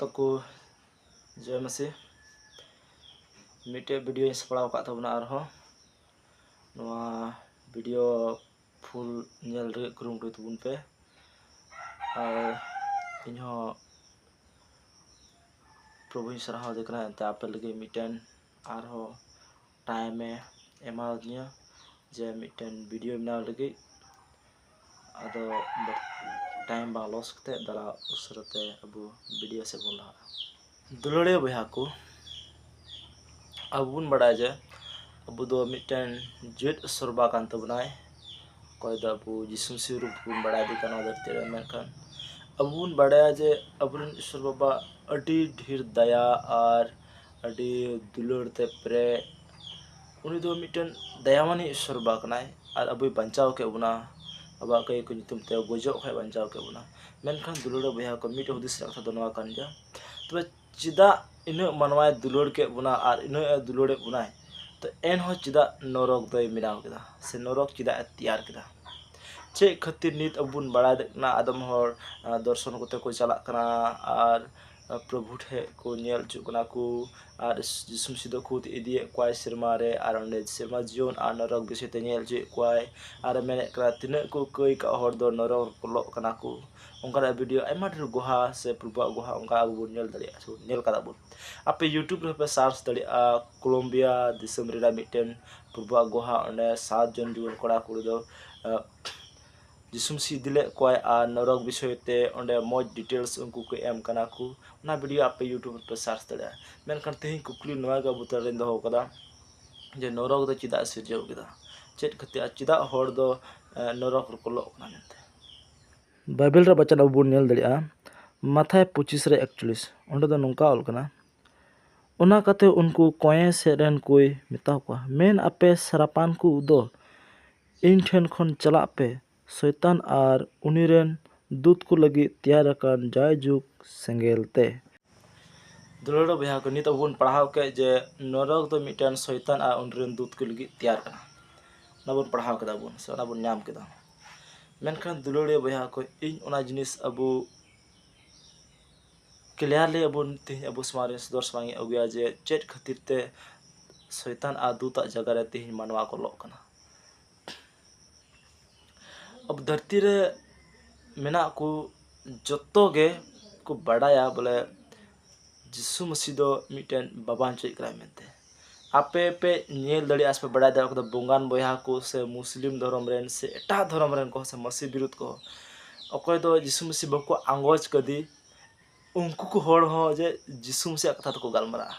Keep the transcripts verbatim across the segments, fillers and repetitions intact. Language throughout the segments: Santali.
ᱛᱟᱠᱚ ᱡᱚᱭ ᱢᱟᱹᱥᱤ, ᱢᱤᱫᱴᱮᱡ ᱵᱷᱤᱰᱤᱭᱳᱧ ᱥᱟᱯᱲᱟᱣ ᱟᱠᱟᱫ ᱛᱟᱵᱚᱱᱟ ᱟᱨᱦᱚᱸ᱾ ᱱᱚᱣᱟ ᱵᱷᱤᱰᱤᱭᱳ ᱯᱷᱩᱞ ᱧᱮᱞ ᱨᱮᱭᱟᱜ ᱠᱩᱨᱩᱢᱩᱴᱩᱭ ᱛᱟᱵᱚᱱ ᱯᱮ᱾ ᱟᱨ ᱤᱧᱦᱚᱸ ᱯᱨᱚᱵᱷᱩᱧ ᱥᱟᱨᱦᱟᱣ ᱫᱮ ᱠᱟᱱᱟ, ᱮᱱᱛᱮ ᱟᱯᱮ ᱞᱟᱹᱜᱤᱫ ᱢᱤᱫᱴᱮᱱ ᱟᱨᱦᱚᱸ ᱴᱟᱭᱤᱢᱮ ᱮᱢᱟᱣᱟᱫᱤᱧᱟ ᱡᱮ ᱢᱤᱫᱴᱮᱱ ᱵᱷᱤᱰᱤᱭᱳ ᱵᱮᱱᱟᱣ ᱞᱟᱹᱜᱤᱫ᱾ ᱟᱫᱚ ᱴᱟᱭᱤᱢ ᱵᱟᱝ ᱞᱚᱥ ᱠᱟᱛᱮ ᱫᱟᱨᱟ ᱩᱥᱟᱹᱨᱟᱛᱮ ᱟᱵᱚ ᱵᱷᱤᱰᱤᱭᱳ ᱥᱮᱫ ᱵᱚᱱ ᱞᱟᱦᱟᱜᱼᱟ᱾ ᱫᱩᱞᱟᱹᱲᱤᱭᱟᱹ ᱵᱚᱭᱦᱟ ᱠᱚ, ᱟᱵᱚ ᱵᱚᱱ ᱵᱟᱲᱟᱭᱟ ᱡᱮ ᱟᱵᱚ ᱫᱚ ᱢᱤᱫᱴᱮᱱ ᱡᱮᱣᱮᱫ ᱤᱥᱚᱨᱵᱟ ᱠᱟᱱ ᱛᱟᱵᱚᱱᱟᱭ, ᱚᱠᱚᱭ ᱫᱚ ᱟᱵᱚ ᱡᱤᱥᱩ ᱢᱟᱹᱥᱤ ᱨᱩᱯ ᱵᱚᱱ ᱵᱟᱲᱟᱭ ᱫᱮ ᱠᱟᱱᱟ ᱱᱚᱣᱟ ᱫᱷᱟᱹᱨᱛᱤ ᱨᱮ᱾ ᱢᱮᱱᱠᱷᱟᱱ ᱟᱵᱚ ᱵᱚᱱ ᱵᱟᱲᱟᱭᱟ ᱡᱮ ᱟᱵᱚᱨᱮᱱ ᱤᱥᱚᱨ ᱵᱟᱵᱟ ᱟᱹᱰᱤ ᱰᱷᱮᱨ ᱫᱟᱭᱟ ᱟᱨ ᱟᱹᱰᱤ ᱫᱩᱞᱟᱹᱲ ᱛᱮ ᱯᱮᱨᱮᱡ᱾ ᱩᱱᱤ ᱫᱚ ᱢᱤᱫᱴᱮᱱ ᱫᱟᱭᱟᱢᱟᱱᱤ ᱤᱥᱚᱨ ᱵᱟᱵᱟ ᱠᱟᱱᱟᱭ ᱟᱨ ᱟᱵᱚᱭ ᱵᱟᱧᱪᱟᱣ ᱠᱮᱫ ᱵᱚᱱᱟ᱾ ᱟᱵᱚᱣᱟᱜ ᱠᱟᱹᱭ ᱠᱚ ᱧᱩᱛᱩᱢ ᱛᱮ ᱜᱚᱡᱚᱜ ᱠᱷᱚᱱ ᱵᱟᱧᱪᱟᱣ ᱠᱮᱫ ᱵᱚᱱᱟ᱾ ᱢᱮᱱᱠᱷᱟᱱ ᱫᱩᱞᱟᱹᱲ ᱵᱚᱭᱦᱟ ᱠᱚ, ᱢᱤᱫᱴᱮᱱ ᱦᱩᱫᱤᱥ ᱨᱮᱭᱟᱜ ᱠᱟᱛᱷᱟ ᱫᱚ ᱱᱚᱣᱟ ᱠᱟᱱ ᱜᱮᱭᱟ, ᱛᱚᱵᱮ ᱪᱮᱫᱟᱜ ᱤᱱᱟᱹᱜ ᱢᱟᱱᱣᱟᱭ ᱫᱩᱞᱟᱹᱲ ᱠᱮᱫ ᱵᱚᱱᱟ ᱟᱨ ᱤᱱᱟᱹᱜ ᱮ ᱫᱩᱞᱟᱹᱲᱮᱫ ᱵᱚᱱᱟᱭ, ᱛᱚ ᱮᱱᱦᱚᱸ ᱪᱮᱫᱟᱜ ᱱᱚᱨᱚᱠ ᱫᱚᱭ ᱵᱮᱱᱟᱣ ᱠᱮᱫᱟ ᱥᱮ ᱱᱚᱨᱚᱠ ᱪᱮᱫᱟᱜ ᱮ ᱛᱮᱭᱟᱨ ᱠᱮᱫᱟ? ᱪᱮᱫ ᱠᱷᱟᱹᱛᱤᱨ ᱱᱤᱛ ᱟᱵᱚ ᱵᱚᱱ ᱵᱟᱲᱟᱭ ᱫᱟᱲᱮᱭᱟᱜ ᱠᱟᱱᱟ ᱟᱫᱚᱢ ᱦᱚᱲ, ᱟᱸ, ᱫᱚᱨᱥᱚᱱ ᱠᱚᱛᱮ ᱠᱚ ᱪᱟᱞᱟᱜ ᱠᱟᱱᱟ ᱟᱨ, ᱟᱸ, ᱯᱨᱚᱵᱷᱩ ᱴᱷᱮᱱ ᱠᱚ ᱧᱮᱞ ᱦᱚᱪᱚᱜ ᱠᱟᱱᱟ ᱠᱚ ᱟᱨ ᱡᱤᱥᱩ ᱢᱟᱹᱥᱤ ᱫᱚ ᱠᱷᱩᱫ ᱤᱫᱤᱭᱮᱫ ᱠᱚᱣᱟᱭ ᱥᱮᱨᱢᱟ ᱨᱮ ᱟᱨ ᱚᱸᱰᱮ ᱥᱮᱨᱢᱟ ᱡᱤᱭᱚᱱ ᱟᱨ ᱱᱚᱨᱚᱠ ᱵᱤᱥᱚᱭ ᱛᱮ ᱧᱮᱞ ᱦᱚᱪᱚᱭᱮᱫ ᱠᱚᱣᱟᱭ ᱟᱨ ᱮ ᱢᱮᱱᱮᱫ ᱠᱟᱱᱟ ᱛᱤᱱᱟᱹᱜ ᱠᱚ ᱠᱟᱹᱭ ᱠᱟᱜ ᱦᱚᱲ ᱫᱚ ᱱᱚᱨᱚᱠ ᱨᱮᱠᱚ ᱞᱚᱜ ᱠᱟᱱᱟ ᱠᱚ᱾ ᱚᱱᱠᱟᱱᱟᱜ ᱵᱷᱤᱰᱤᱭᱳ ᱟᱭᱢᱟ ᱰᱷᱮᱨ ᱜᱚᱦᱟ ᱥᱮ ᱯᱨᱚᱵᱷᱩᱣᱟᱜ ᱜᱚᱦᱟ ᱚᱱᱠᱟ ᱟᱵᱚ ᱵᱚᱱ ᱧᱮᱞ ᱫᱟᱲᱮᱭᱟᱜᱼᱟ ᱥᱮ ᱵᱚᱱ ᱧᱮᱞ ᱠᱟᱫᱟ ᱵᱚᱱ᱾ ᱟᱯᱮ YouTube ᱨᱮᱦᱚᱸ ᱯᱮ ᱥᱟᱨᱪ ᱫᱟᱲᱮᱭᱟᱜᱼᱟ, ᱠᱚᱞᱚᱢᱵᱤᱭᱟ ᱫᱤᱥᱚᱢ ᱨᱮᱱᱟᱜ ᱢᱤᱫᱴᱮᱱ ᱯᱨᱚᱵᱷᱩᱣᱟᱜ ᱜᱚᱦᱟ, ᱚᱸᱰᱮ ᱥᱟᱛ ᱡᱚᱱ ᱡᱩᱣᱟᱹᱱ ᱠᱚᱲᱟ ᱠᱩᱲᱤ ᱫᱚ, ᱟᱸ, ᱡᱤᱥᱩ ᱢᱟᱹᱥᱤ ᱤᱫᱤ ᱞᱮᱫ ᱠᱚᱣᱟᱭ ᱟᱨ ᱱᱚᱨᱚᱠ ᱵᱤᱥᱚᱭ ᱛᱮ ᱚᱸᱰᱮ ᱢᱚᱡᱽ ᱰᱤᱴᱮᱞᱥ ᱩᱱᱠᱩ ᱠᱚ ᱮᱢ ᱠᱟᱱᱟ ᱠᱚ᱾ ᱚᱱᱟ ᱵᱷᱤᱰᱤᱭᱳ ᱟᱯᱮ YouTube ᱨᱮᱯᱮ ᱥᱟᱨᱪ ᱫᱟᱲᱮᱭᱟᱜᱼᱟ᱾ ᱢᱮᱱᱠᱷᱟᱱ ᱛᱮᱦᱮᱧ ᱠᱩᱠᱞᱤ ᱱᱚᱣᱟ ᱜᱮ ᱟᱵᱚ ᱛᱟᱞᱟᱨᱮᱧ ᱫᱚᱦᱚ ᱠᱟᱫᱟ ᱡᱮ ᱱᱚᱨᱚᱠ ᱫᱚ ᱪᱮᱫᱟᱜ ᱮ ᱥᱤᱨᱡᱟᱹᱣ ᱠᱮᱫᱟ? ᱪᱮᱫ ᱠᱷᱟᱹᱛᱤᱨ ᱟᱨ ᱪᱮᱫᱟᱜ ᱦᱚᱲ ᱫᱚ, ᱮ, ᱱᱚᱨᱚᱠ ᱨᱮᱠᱚ ᱞᱚᱜ ᱠᱟᱱᱟ ᱢᱮᱱᱛᱮ? ᱵᱟᱭᱵᱮᱞ ᱨᱮ ᱵᱟᱪᱟᱱ ᱟᱵᱚ ᱵᱚᱱ ᱧᱮᱞ ᱫᱟᱲᱮᱭᱟᱜᱼᱟ, ᱢᱟᱛᱷᱟᱭ ᱯᱚᱸᱪᱤᱥ ᱨᱮ ᱮᱠᱪᱚᱞᱞᱤᱥ, ᱚᱸᱰᱮ ᱫᱚ ᱱᱚᱝᱠᱟ ᱚᱞ ᱠᱟᱱᱟ, ᱚᱱᱟ ᱠᱟᱛᱮ ᱩᱱᱠᱩ ᱠᱚᱸᱭᱮ ᱥᱮᱫ ᱨᱮᱱ ᱠᱚᱭ ᱢᱮᱛᱟ ᱠᱚᱣᱟ, ᱢᱮᱱ ᱟᱯᱮ ᱥᱟᱨᱟᱯᱟᱱ ᱠᱚ ᱫᱚ ᱤᱧ ᱴᱷᱮᱱ ᱠᱷᱚᱱ ᱪᱟᱞᱟᱜ ᱯᱮ, ᱥᱚᱭᱛᱟᱱ ᱟᱨ ᱩᱱᱤ ᱨᱮᱱ ᱫᱩᱛ ᱠᱚ ᱞᱟᱹᱜᱤᱫ ᱛᱮᱭᱟᱨ ᱟᱠᱟᱱ ᱡᱟᱭᱡᱩᱜᱽ ᱥᱮᱸᱜᱮᱞ ᱛᱮ᱾ ᱫᱩᱞᱟᱹᱲ ᱵᱚᱭᱦᱟ ᱠᱚ, ᱱᱤᱛ ᱟᱵᱚ ᱵᱚᱱ ᱯᱟᱲᱦᱟᱣ ᱠᱮᱫ ᱡᱮ ᱱᱚᱨᱚᱠ ᱫᱚ ᱢᱤᱫᱴᱮᱱ ᱥᱚᱭᱛᱟᱱ ᱟᱨ ᱩᱱᱤ ᱨᱮᱱ ᱫᱩᱛ ᱠᱚ ᱞᱟᱹᱜᱤᱫ ᱛᱮᱭᱟᱨ ᱠᱟᱱᱟ᱾ ᱚᱱᱟ ᱵᱚᱱ ᱯᱟᱲᱦᱟᱣ ᱠᱮᱫᱟ ᱵᱚᱱ, ᱥᱮ ᱚᱱᱟ ᱵᱚᱱ ᱧᱟᱢ ᱠᱮᱫᱟ᱾ ᱢᱮᱱᱠᱷᱟᱱ ᱫᱩᱞᱟᱹᱲᱤᱭᱟᱹ ᱵᱚᱭᱦᱟ ᱠᱚ, ᱤᱧ ᱚᱱᱟ ᱡᱤᱱᱤᱥ ᱟᱵᱚ ᱠᱞᱤᱭᱟᱨᱞᱤ ᱟᱵᱚ ᱛᱮᱦᱮᱧ ᱟᱵᱚ ᱥᱚᱢᱟᱡᱽ ᱨᱮ ᱥᱚᱫᱚᱨ ᱥᱟᱢᱟᱝ ᱤᱧ ᱟᱹᱜᱩᱭᱟ ᱡᱮ ᱪᱮᱫ ᱠᱷᱟᱹᱛᱤᱨ ᱛᱮ ᱥᱚᱭᱛᱟᱱ ᱟᱨ ᱫᱩᱛᱟᱜ ᱡᱟᱭᱜᱟ ᱨᱮ ᱛᱮᱦᱮᱧ ᱢᱟᱱᱣᱟ ᱠᱚ ᱞᱚᱜ ᱠᱟᱱᱟ᱾ ᱟᱵᱚ ᱫᱷᱟᱹᱨᱛᱤ ᱨᱮ ᱢᱮᱱᱟᱜ ᱠᱚ ᱡᱚᱛᱚ ᱜᱮ ᱠᱚ ᱵᱟᱰᱟᱭᱟ ᱵᱚᱞᱮ ᱡᱤᱥᱩ ᱢᱟᱹᱥᱤ ᱫᱚ ᱢᱤᱫᱴᱮᱱ ᱵᱟᱵᱟᱱᱪᱚᱭᱤᱡ ᱠᱟᱱᱟᱭ ᱢᱮᱱᱛᱮ᱾ ᱟᱯᱮ ᱯᱮ ᱧᱮᱞ ᱫᱟᱲᱮᱭᱟᱜᱼᱟ ᱥᱮ ᱯᱮ ᱵᱟᱰᱟᱭ ᱫᱟᱲᱮᱭᱟᱜᱼᱟ, ᱚᱠᱚᱭ ᱫᱚ ᱵᱚᱸᱜᱟᱱ ᱵᱚᱭᱦᱟ ᱠᱚ ᱥᱮ ᱢᱩᱥᱞᱤᱢ ᱫᱷᱚᱨᱚᱢ ᱨᱮᱱ ᱥᱮ ᱮᱴᱟᱜ ᱫᱷᱚᱨᱚᱢ ᱨᱮᱱ ᱠᱚ ᱥᱮ ᱢᱟᱹᱥᱤ ᱵᱤᱨᱩᱫᱷ ᱠᱚ, ᱚᱠᱚᱭ ᱫᱚ ᱡᱤᱥᱩ ᱢᱟᱹᱥᱤ ᱵᱟᱠᱚ ᱟᱸᱜᱚᱪ ᱠᱟᱫᱮ, ᱩᱱᱠᱩ ᱠᱚ ᱦᱚᱲ ᱦᱚᱸ ᱡᱮ ᱡᱤᱥᱩ ᱢᱟᱹᱥᱤᱭᱟᱜ ᱠᱟᱛᱷᱟ ᱛᱮᱠᱚ ᱜᱟᱞᱢᱟᱨᱟᱜᱼᱟ᱾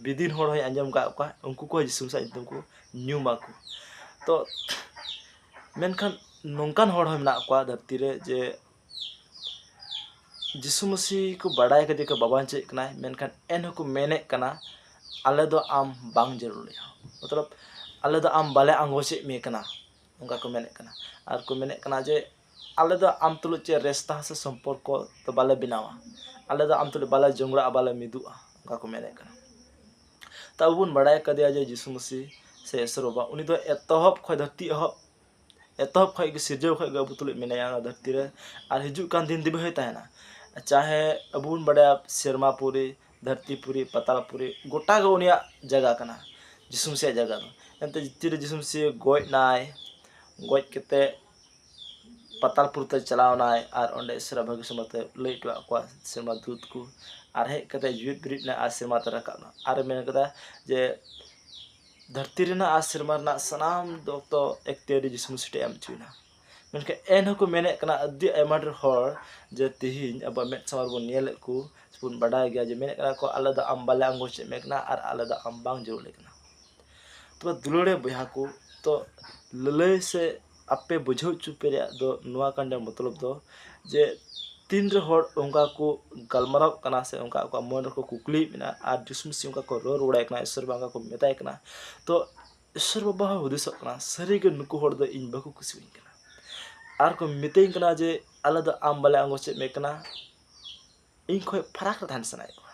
ᱵᱤᱫᱤᱱ ᱦᱚᱲ ᱦᱚᱸᱧ ᱟᱸᱡᱚᱢ ᱟᱠᱟᱫ ᱠᱚᱣᱟ, ᱩᱱᱠᱩ ᱠᱚᱦᱚᱸ ᱡᱤᱥᱩ ᱢᱟᱹᱥᱤᱭᱟᱜ ᱧᱩᱛᱩᱢ ᱠᱚ ᱧᱩᱢᱟᱠᱚ᱾ ᱛᱚ ᱢᱮᱱᱠᱷᱟᱱ ᱱᱚᱝᱠᱟᱱ ᱦᱚᱲ ᱦᱚᱸ ᱢᱮᱱᱟᱜ ᱠᱚᱣᱟ ᱫᱷᱟᱹᱨᱛᱤ ᱨᱮ ᱡᱮ ᱡᱤᱥᱩ ᱢᱟᱹᱥᱤ ᱠᱚ ᱵᱟᱰᱟᱭ ᱠᱟᱫᱮ ᱠᱚ ᱵᱟᱵᱟᱱᱪᱚᱭᱤᱡ ᱠᱟᱱᱟᱭ, ᱢᱮᱱᱠᱷᱟᱱ ᱮᱱ ᱦᱚᱸᱠᱚ ᱢᱮᱱᱮᱫ ᱠᱟᱱᱟ, "ᱟᱞᱮ ᱫᱚ ᱟᱢ ᱵᱟᱝ ᱡᱟᱹᱨᱩᱲ ᱞᱮᱭᱟ", ᱢᱚᱛᱞᱚᱵ ᱟᱞᱮ ᱫᱚ ᱟᱢ ᱵᱟᱞᱮ ᱟᱸᱜᱚᱪᱮᱫ ᱢᱮ ᱠᱟᱱᱟ, ᱚᱱᱠᱟ ᱠᱚ ᱢᱮᱱᱮᱫ ᱠᱟᱱᱟ᱾ ᱟᱨ ᱠᱚ ᱢᱮᱱᱮᱫ ᱠᱟᱱᱟ ᱡᱮ ᱟᱞᱮ ᱫᱚ ᱟᱢ ᱛᱩᱞᱩᱡ ᱪᱮᱫ ᱨᱮᱥᱛᱟ ᱥᱮ ᱥᱚᱢᱯᱚᱨᱠᱚ ᱫᱚ ᱵᱟᱞᱮ ᱵᱮᱱᱟᱣᱟ, ᱟᱞᱮ ᱫᱚ ᱟᱢ ᱛᱩᱞᱩᱡ ᱵᱟᱞᱮ ᱡᱚᱝᱜᱽᱲᱟᱜᱼᱟ, ᱵᱟᱞᱮ ᱢᱤᱫᱩᱜᱼᱟ, ᱚᱱᱠᱟ ᱠᱚ ᱢᱮᱱᱮᱫ ᱠᱟᱱᱟ᱾ ᱛᱚ ᱟᱵᱚ ᱵᱚᱱ ᱵᱟᱲᱟᱭ ᱠᱟᱫᱮᱭᱟ ᱡᱮ ᱡᱤᱥᱩ ᱢᱟᱹᱥᱤ ᱥᱮ ᱤᱥᱚᱨ ᱵᱟᱵᱟ, ᱩᱱᱤ ᱫᱚ ᱮᱛᱚᱦᱚᱵ ᱠᱷᱚᱱ, ᱫᱷᱟᱹᱨᱛᱤ ᱮᱦᱚᱵ, ᱮᱛᱚᱦᱚᱵ ᱠᱷᱚᱱ ᱜᱮ, ᱥᱤᱨᱡᱟᱹᱣ ᱠᱷᱚᱱ ᱜᱮ ᱟᱵᱚ ᱛᱩᱞᱩᱡ ᱢᱮᱱᱟᱭᱟ ᱚᱱᱟ ᱫᱷᱟᱹᱨᱛᱤ ᱨᱮ, ᱟᱨ ᱦᱤᱡᱩᱜ ᱠᱟᱱ ᱫᱤᱱ ᱫᱷᱟᱹᱵᱤᱡ ᱦᱚᱸᱭ ᱛᱟᱦᱮᱱᱟ᱾ ᱪᱟᱦᱮ ᱟᱵᱚ ᱵᱚᱱ ᱵᱟᱲᱟᱭᱟ ᱥᱮᱨᱢᱟ ᱯᱩᱨᱤ, ᱫᱷᱟᱹᱨᱛᱤ ᱯᱩᱨᱤ, ᱯᱟᱛᱟᱞ ᱯᱩᱨᱤ, ᱜᱚᱴᱟ ᱜᱮ ᱩᱱᱤᱭᱟᱜ ᱡᱟᱭᱜᱟ ᱠᱟᱱᱟ, ᱡᱤᱥᱩ ᱢᱟᱹᱥᱤᱭᱟᱜ ᱡᱟᱭᱜᱟ ᱫᱚ᱾ ᱮᱱᱛᱮ ᱛᱤᱨᱮ ᱡᱤᱥᱩ ᱢᱟᱹᱥᱤ ᱜᱚᱡ ᱱᱟᱭ, ᱜᱚᱡ ᱠᱟᱛᱮ ᱯᱟᱛᱟᱞ ᱯᱩᱨᱤ ᱛᱮ ᱪᱟᱞᱟᱣ ᱱᱟᱭ, ᱟᱨ ᱚᱸᱰᱮ ᱤᱥᱚᱨᱟᱜ ᱵᱷᱟᱹᱜᱤ ᱥᱚᱢᱚᱭ ᱛᱮ ᱞᱟᱹᱭ ᱦᱚᱴᱚᱣᱟᱜ ᱠᱚᱣᱟ ᱥᱮᱨᱢᱟ ᱫᱩᱛ ᱠᱚ, ᱟᱨ ᱦᱮᱡ ᱠᱟᱛᱮ ᱡᱤᱣᱮᱫ ᱵᱮᱨᱮᱫ ᱱᱟᱭ ᱟᱨ ᱥᱮᱨᱢᱟ ᱛᱮ ᱨᱟᱠᱟᱵ ᱱᱟ, ᱟᱨ ᱢᱮᱱ ᱠᱟᱫᱟ ᱡᱮ ᱫᱷᱟᱹᱨᱛᱤ ᱨᱮᱱᱟᱜ ᱟᱨ ᱥᱮᱨᱢᱟ ᱨᱮᱱᱟᱜ ᱥᱟᱱᱟᱢ ᱫᱚᱛᱚ ᱮᱠᱛᱤᱭᱟᱨᱤ ᱡᱤᱥᱩ ᱢᱟᱹᱥᱤ ᱴᱷᱮᱱ ᱮᱢ ᱦᱚᱪᱚᱭᱮᱱᱟ᱾ ᱢᱮᱱᱠᱷᱟᱱ ᱮᱱ ᱦᱚᱸᱠᱚ ᱢᱮᱱᱮᱫ ᱠᱟᱱᱟ ᱟᱹᱰᱤ ᱟᱭᱢᱟ ᱰᱷᱮᱨ ᱦᱚᱲ, ᱡᱮ ᱛᱮᱦᱮᱧ ᱟᱵᱚᱣᱟᱜ ᱢᱮᱫ ᱥᱟᱢᱟᱝ ᱨᱮᱵᱚᱱ ᱧᱮᱞᱮᱫ ᱠᱚ ᱥᱮᱵᱚᱱ ᱵᱟᱰᱟᱭ ᱜᱮᱭᱟ, ᱡᱮ ᱢᱮᱱᱮᱫ ᱠᱟᱱᱟ ᱠᱚ, "ᱟᱞᱮ ᱫᱚ ᱟᱢ ᱵᱟᱞᱮ ᱟᱸᱜᱚᱪᱮᱫ ᱢᱮ ᱠᱟᱱᱟ ᱟᱨ ᱟᱞᱮ ᱫᱚ ᱟᱢ ᱵᱟᱝ ᱡᱟᱹᱨᱩᱲ ᱞᱮ ᱠᱟᱱᱟ᱾" ᱛᱚᱵᱮ ᱫᱩᱞᱟᱹᱲᱤᱭᱟᱹ ᱵᱚᱭᱦᱟ ᱠᱚ, ᱛᱚ ᱞᱟᱹᱞᱟᱹᱭ ᱥᱮ ᱟᱯᱮ ᱵᱩᱡᱷᱟᱹᱣ ᱦᱚᱪᱚ ᱯᱮ ᱨᱮᱭᱟᱜ ᱫᱚ ᱱᱚᱣᱟ ᱠᱟᱱ ᱜᱮᱭᱟ, ᱢᱚᱛᱞᱚᱵ ᱫᱚ ᱡᱮ ᱛᱤᱱ ᱨᱮ ᱦᱚᱲ ᱚᱱᱠᱟ ᱠᱚ ᱜᱟᱞᱢᱟᱨᱟᱣ ᱠᱟᱱᱟ ᱥᱮ ᱚᱱᱠᱟ ᱟᱠᱚᱣᱟᱜ ᱢᱚᱱ ᱨᱮᱠᱚ ᱠᱩᱠᱞᱤᱭᱮᱫ ᱢᱮᱱᱟᱜᱼᱟ ᱟᱨ ᱡᱤᱥᱩ ᱢᱟᱹᱥᱤ ᱚᱱᱠᱟ ᱠᱚ ᱨᱚᱲ ᱨᱩᱣᱟᱹᱲᱟᱭ ᱠᱟᱱᱟ, ᱤᱥᱚᱨ ᱵᱟᱵᱟ ᱚᱱᱠᱟ ᱠᱚ ᱢᱮᱛᱟᱭ ᱠᱟᱱᱟ, ᱛᱚ ᱤᱥᱚᱨ ᱵᱟᱵᱟ ᱦᱚᱸ ᱦᱩᱫᱤᱥᱚᱜ ᱠᱟᱱᱟ, ᱥᱟᱹᱨᱤᱜᱮ ᱱᱩᱠᱩ ᱦᱚᱲ ᱫᱚ ᱤᱧ ᱵᱟᱠᱚ ᱠᱩᱥᱤᱣᱟᱹᱧ ᱠᱟᱱᱟ᱾ ᱟᱨ ᱠᱚ ᱢᱤᱛᱟᱹᱧ ᱠᱟᱱᱟ ᱡᱮ ᱟᱞᱮ ᱫᱚ ᱟᱢ ᱵᱟᱞᱮ ᱟᱸᱜᱚᱪᱮᱫ ᱢᱮ ᱠᱟᱱᱟ, ᱤᱧ ᱠᱷᱚᱱ ᱯᱷᱟᱨᱟᱠ ᱨᱮ ᱛᱟᱦᱮᱱ ᱥᱟᱱᱟᱭᱮᱫ ᱠᱚᱣᱟ᱾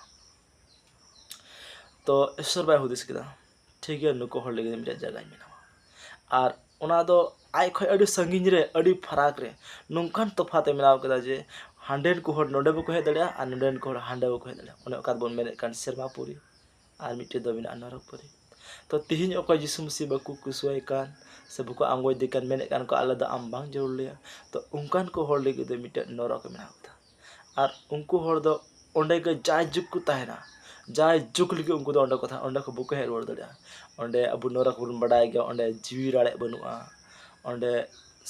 ᱛᱚ ᱤᱥᱚᱨ ᱵᱟᱭ ᱦᱩᱫᱤᱥ ᱠᱮᱫᱟ, ᱴᱷᱤᱠ ᱜᱮᱭᱟ, ᱱᱩᱠᱩ ᱦᱚᱲ ᱞᱟᱹᱜᱤᱫ ᱢᱤᱫᱴᱮᱱ ᱡᱟᱭᱜᱟᱧ ᱵᱮᱱᱟᱣᱟ᱾ ᱟᱨ ᱚᱱᱟ ᱫᱚ ᱟᱡ ᱠᱷᱚᱱ ᱟᱹᱰᱤ ᱥᱟᱺᱜᱤᱧ ᱨᱮ, ᱟᱹᱰᱤ ᱯᱷᱟᱨᱟᱠ ᱨᱮ ᱱᱚᱝᱠᱟᱱ ᱛᱚᱯᱷᱟᱛ ᱮ ᱵᱮᱱᱟᱣ ᱠᱮᱫᱟ ᱡᱮ ᱦᱟᱸᱰᱮᱱ ᱠᱚ ᱦᱚᱲ ᱱᱚᱰᱮ ᱵᱟᱠᱚ ᱦᱮᱡ ᱫᱟᱲᱮᱭᱟᱜᱼᱟ ᱟᱨ ᱱᱚᱰᱮᱱ ᱠᱚ ᱦᱚᱲ ᱦᱟᱸᱰᱮ ᱵᱟᱠᱚ ᱦᱮᱡ ᱫᱟᱲᱮᱭᱟᱜᱼᱟ᱾ ᱚᱱᱮ ᱚᱠᱟ ᱵᱚᱱ ᱢᱮᱱᱮᱫ ᱠᱟᱱ ᱥᱮᱨᱢᱟ ᱯᱩᱨᱤ, ᱟᱨ ᱢᱤᱫᱴᱮᱡ ᱫᱚ ᱢᱮᱱᱟᱜᱼᱟ ᱱᱚᱨᱚᱠ ᱯᱩᱨᱤ᱾ ᱛᱚ ᱛᱤᱦᱤᱧ ᱚᱠᱚᱭ ᱡᱤᱥᱩ ᱢᱟᱹᱥᱤ ᱵᱟᱠᱚ ᱠᱩᱥᱤᱣᱟᱭ ᱠᱟᱱ ᱥᱮ ᱵᱟᱠᱚ ᱟᱸᱜᱚᱪ ᱫᱮ ᱠᱟᱱ, ᱢᱮᱱᱮᱫ ᱠᱟᱱ ᱠᱚ ᱟᱞᱮ ᱫᱚ ᱟᱢ ᱵᱟᱝ ᱡᱟᱹᱨᱩᱲ ᱞᱮᱭᱟ, ᱛᱚ ᱚᱱᱠᱟᱱ ᱠᱚ ᱦᱚᱲ ᱞᱟᱹᱜᱤᱫ ᱫᱚ ᱢᱤᱫᱴᱮᱡ ᱱᱚᱨᱚᱠ ᱢᱮᱱᱟᱜ ᱟᱠᱟᱫᱟ᱾ ᱟᱨ ᱩᱱᱠᱩ ᱦᱚᱲ ᱫᱚ ᱚᱸᱰᱮ ᱜᱮ ᱡᱟᱭ ᱡᱩᱜᱽ ᱠᱚ ᱛᱟᱦᱮᱱᱟ, ᱡᱟᱭ ᱡᱩᱜᱽ ᱞᱟᱹᱜᱤᱫ ᱩᱱᱠᱩ ᱫᱚ ᱚᱸᱰᱮ ᱠᱚ ᱛᱟᱦᱮᱱᱟ, ᱚᱸᱰᱮ ᱠᱷᱚᱱ ᱵᱟᱠᱚ ᱦᱮᱡ ᱨᱩᱣᱟᱹᱲ ᱫᱟᱲᱮᱭᱟᱜᱼᱟ᱾ ᱚᱸᱰᱮ ᱟᱵᱚ ᱱᱚᱨᱚᱠ ᱵᱚᱱ ᱵᱟᱰᱟᱭ ᱜᱮᱭᱟ, ᱚᱸᱰᱮ ᱡᱤᱣᱤ ᱨᱟᱲᱮᱡ ᱵᱟᱹᱱᱩᱜᱼᱟ, ᱚᱸᱰᱮ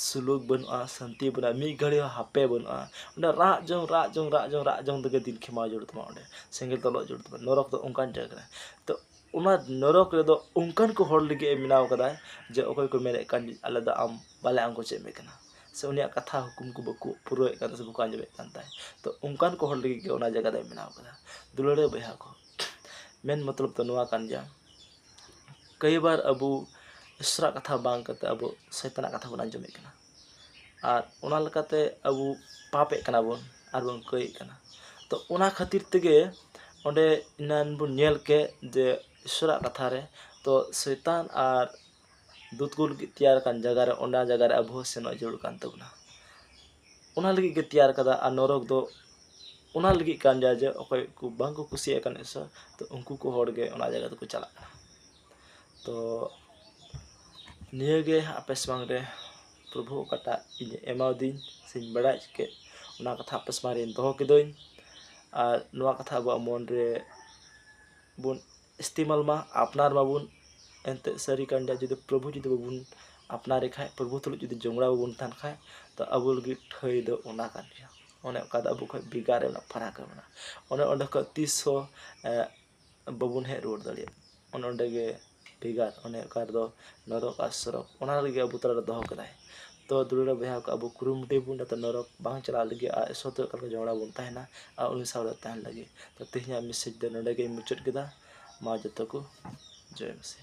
ᱥᱩᱞᱩᱠ ᱵᱟᱹᱱᱩᱜᱼᱟ, ᱥᱟᱱᱛᱤ ᱵᱟᱹᱱᱩᱜᱼᱟ, ᱢᱤᱫ ᱜᱷᱟᱹᱲᱤ ᱦᱚᱸ ᱦᱟᱯᱮ ᱵᱟᱹᱱᱩᱜᱼᱟ᱾ ᱚᱸᱰᱮ ᱨᱟᱜ ᱡᱚᱝ, ᱨᱟᱜ ᱡᱚᱝ, ᱨᱟᱜ ᱡᱚᱝ, ᱨᱟᱜ ᱡᱚᱝ ᱛᱮᱜᱮ ᱫᱤᱱ ᱠᱷᱮᱢᱟᱣ ᱡᱟᱹᱨᱩᱲ ᱛᱟᱢᱟ, ᱚᱸᱰᱮ ᱥᱮᱸᱜᱮᱞ ᱛᱮ ᱞᱚ ᱡᱟᱹᱨᱩᱲ ᱛᱟᱢᱟ᱾ ᱱᱚᱨᱚᱠ ᱫᱚ ᱚᱱᱠᱟᱱ ᱡᱟᱭᱜᱟ ᱠᱟᱱᱟ᱾ ᱛᱚ ᱚᱱᱟ ᱱᱚᱨᱚᱠ ᱨᱮᱫᱚ ᱚᱱᱠᱟᱱ ᱠᱚ ᱦᱚᱲ ᱞᱟᱹᱜᱤᱫ ᱮ ᱵᱮᱱᱟᱣ ᱠᱟᱫᱟᱭ ᱡᱮ ᱚᱠᱚᱭ ᱠᱚ ᱢᱮᱱᱮᱫ ᱠᱟᱱ ᱟᱞᱮ ᱫᱚ ᱟᱢ ᱵᱟᱞᱮ ᱟᱸᱜᱚᱪᱮᱫ ᱢᱮ ᱠᱟᱱᱟ, ᱥᱮ ᱩᱱᱤᱭᱟᱜ ᱠᱟᱛᱷᱟ ᱦᱩᱠᱩᱢ ᱠᱚ ᱵᱟᱠᱚ ᱯᱩᱨᱟᱹᱣᱮᱫ ᱠᱟᱱ ᱛᱟᱭ ᱥᱮ ᱵᱟᱠᱚ ᱟᱸᱡᱚᱢᱮᱫ ᱠᱟᱱ ᱛᱟᱭ᱾ ᱛᱚ ᱚᱱᱠᱟᱱ ᱠᱚ ᱦᱚᱲ ᱞᱟᱹᱜᱤᱫ ᱜᱮ ᱚᱱᱟ ᱡᱟᱭᱜᱟ ᱫᱚᱭ ᱵᱮᱱᱟᱣ ᱠᱟᱫᱟ᱾ ᱫᱩᱞᱟᱹᱲᱤᱭᱟᱹ ᱵᱚᱭᱦᱟ ᱠᱚ, ᱢᱮᱱ ᱢᱚᱛᱞᱚᱵ ᱫᱚ ᱱᱚᱣᱟ ᱠᱟᱱ ᱜᱮᱭᱟ, ᱠᱟᱹᱭ ᱵᱟᱨ ᱟᱵᱚ ᱤᱥᱚᱨᱟᱜ ᱠᱟᱛᱷᱟ ᱵᱟᱝ ᱠᱟᱛᱮ ᱟᱵᱚ ᱥᱚᱭᱛᱟᱱᱟᱜ ᱠᱟᱛᱷᱟ ᱵᱚᱱ ᱟᱸᱡᱚᱢᱮᱫ ᱠᱟᱱᱟ, ᱟᱨ ᱚᱱᱟ ᱞᱮᱠᱟᱛᱮ ᱟᱵᱚ ᱯᱟᱯᱮᱫ ᱠᱟᱱᱟ ᱵᱚᱱ ᱟᱨ ᱵᱚᱱ ᱠᱟᱹᱭᱮᱫ ᱠᱟᱱᱟ᱾ ᱛᱚ ᱚᱱᱟ ᱠᱷᱟᱹᱛᱤᱨ ᱛᱮᱜᱮ ᱚᱸᱰᱮ ᱮᱱᱟᱱ ᱵᱚᱱ ᱧᱮᱞ ᱠᱮᱫ ᱡᱮ ᱤᱥᱚᱨᱟᱜ ᱠᱟᱛᱷᱟ ᱨᱮ ᱛᱚ ᱥᱚᱭᱛᱟᱱ ᱟᱨ ᱫᱩᱛ ᱠᱚ ᱞᱟᱹᱜᱤᱫ ᱛᱮᱭᱟᱨ ᱟᱠᱟᱱ ᱡᱟᱭᱜᱟ ᱨᱮ, ᱚᱱᱟ ᱡᱟᱭᱜᱟ ᱨᱮ ᱟᱵᱚ ᱦᱚᱸ ᱥᱮᱱᱚᱜ ᱡᱟᱹᱨᱩᱲ ᱠᱟᱱ ᱛᱟᱵᱚᱱᱟ᱾ ᱚᱱᱟ ᱞᱟᱹᱜᱤᱫ ᱜᱮ ᱛᱮᱭᱟᱨ ᱠᱟᱫᱟ᱾ ᱟᱨ ᱱᱚᱨᱚᱠ ᱫᱚ ᱚᱱᱟ ᱞᱟᱹᱜᱤᱫ ᱠᱟᱱ ᱜᱮᱭᱟ ᱡᱮ ᱚᱠᱚᱭ ᱠᱚ ᱵᱟᱝ ᱠᱚ ᱠᱩᱥᱤᱭᱟᱜ ᱠᱟᱱ ᱤᱥᱚᱨ, ᱛᱚ ᱩᱱᱠᱩ ᱠᱚ ᱦᱚᱲ ᱜᱮ ᱚᱱᱟ ᱡᱟᱭᱜᱟ ᱫᱚᱠᱚ ᱪᱟᱞᱟᱜ ᱠᱟᱱᱟ᱾ ᱛᱚ ᱱᱤᱭᱟᱹ ᱜᱮ ᱟᱯᱮ ᱥᱟᱢᱟᱝ ᱨᱮ ᱯᱨᱚᱵᱷᱩ ᱚᱠᱟᱴᱟᱜ ᱤᱧ ᱮᱢᱟᱣᱫᱤᱧ ᱥᱮᱧ ᱵᱟᱲᱟᱭ ᱦᱚᱪᱚ ᱠᱮᱫ, ᱚᱱᱟ ᱠᱟᱛᱷᱟ ᱟᱯᱮ ᱥᱟᱢᱟᱝ ᱨᱮᱧ ᱫᱚᱦᱚ ᱠᱤᱫᱟᱹᱧ᱾ ᱟᱨ ᱱᱚᱣᱟ ᱠᱟᱛᱷᱟ ᱟᱵᱚᱣᱟᱜ ᱢᱚᱱ ᱨᱮ ᱵᱚᱱ ᱤᱥᱛᱮᱢᱟᱞ ᱢᱟ, ᱟᱯᱱᱟᱨ ᱢᱟᱵᱚᱱ ᱮᱱᱛᱮᱫ ᱥᱟᱹᱨᱤ ᱠᱟᱱ ᱜᱮᱭᱟ᱾ ᱡᱩᱫᱤ ᱯᱨᱚᱵᱷᱩ ᱡᱩᱫᱤ ᱵᱟᱵᱚᱱ ᱟᱯᱱᱟᱨᱮ ᱠᱷᱟᱡ, ᱯᱨᱚᱵᱷᱩ ᱛᱩᱞᱩᱡ ᱡᱩᱫᱤ ᱡᱚᱝᱲᱟ ᱵᱟᱵᱚᱱ ᱛᱟᱦᱮᱱ ᱠᱷᱟᱡ, ᱛᱚ ᱟᱵᱚ ᱞᱟᱹᱜᱤᱫ ᱴᱷᱟᱹᱭ ᱫᱚ ᱚᱱᱟ ᱠᱟᱱ ᱜᱮᱭᱟ᱾ ᱚᱱᱮ ᱚᱱᱠᱟ ᱫᱚ ᱟᱵᱚ ᱠᱷᱚᱡ ᱵᱷᱮᱜᱟᱨ ᱨᱮ ᱢᱮᱱᱟᱜ ᱯᱷᱟᱨᱟᱠ ᱨᱮ ᱢᱮᱱᱟᱜᱼᱟ᱾ ᱚᱱᱮ ᱚᱸᱰᱮ ᱠᱷᱚᱡ ᱛᱤᱥ ᱦᱚᱸ, ᱮ, ᱵᱟᱵᱚᱱ ᱦᱮᱡ ᱨᱩᱣᱟᱹᱲ ᱫᱟᱲᱮᱭᱟᱜᱼᱟ᱾ ᱚᱱᱮ ᱚᱸᱰᱮ ᱜᱮ ᱵᱷᱮᱜᱟᱨ, ᱚᱱᱮ ᱚᱠᱟ ᱨᱮᱫᱚ ᱱᱚᱨᱚᱠ ᱟᱨ ᱥᱚᱨᱚᱠ, ᱚᱱᱟ ᱨᱮᱜᱮ ᱟᱵᱚ ᱛᱟᱞᱟᱨᱮ ᱫᱚᱦᱚ ᱠᱟᱫᱟᱭ᱾ ᱛᱚ ᱫᱩᱞᱟᱹᱲ ᱵᱚᱭᱦᱟ ᱠᱚ, ᱟᱵᱚ ᱠᱩᱨᱩᱢᱩᱴᱩᱭ ᱵᱚᱱ ᱡᱟᱛᱮ ᱱᱚᱨᱚᱠ ᱵᱟᱝ ᱪᱟᱞᱟᱜ ᱞᱟᱹᱜᱤᱫ ᱟᱨ ᱤᱥᱚᱨ ᱛᱩᱞᱩᱡ ᱚᱠᱟ ᱞᱮᱠᱟ ᱡᱚᱝᱲᱟ ᱵᱚᱱ ᱛᱟᱦᱮᱱᱟ ᱟᱨ ᱩᱱᱤ ᱥᱟᱶᱨᱮ ᱛᱟᱦᱮᱱ ᱞᱟᱹᱜᱤᱫ᱾ ᱛᱚ ᱛᱮᱦᱮᱧᱟᱜ ᱢᱮᱥᱮᱡᱽ ᱫᱚ ᱱᱚᱰᱮ ᱜᱮᱧ ᱢᱩᱪᱟᱹᱫ ᱠᱮᱫᱟ᱾ ᱢᱟ ᱡᱚᱛᱚ ᱠᱚ ᱡᱚᱭ ᱢᱟᱥᱤ᱾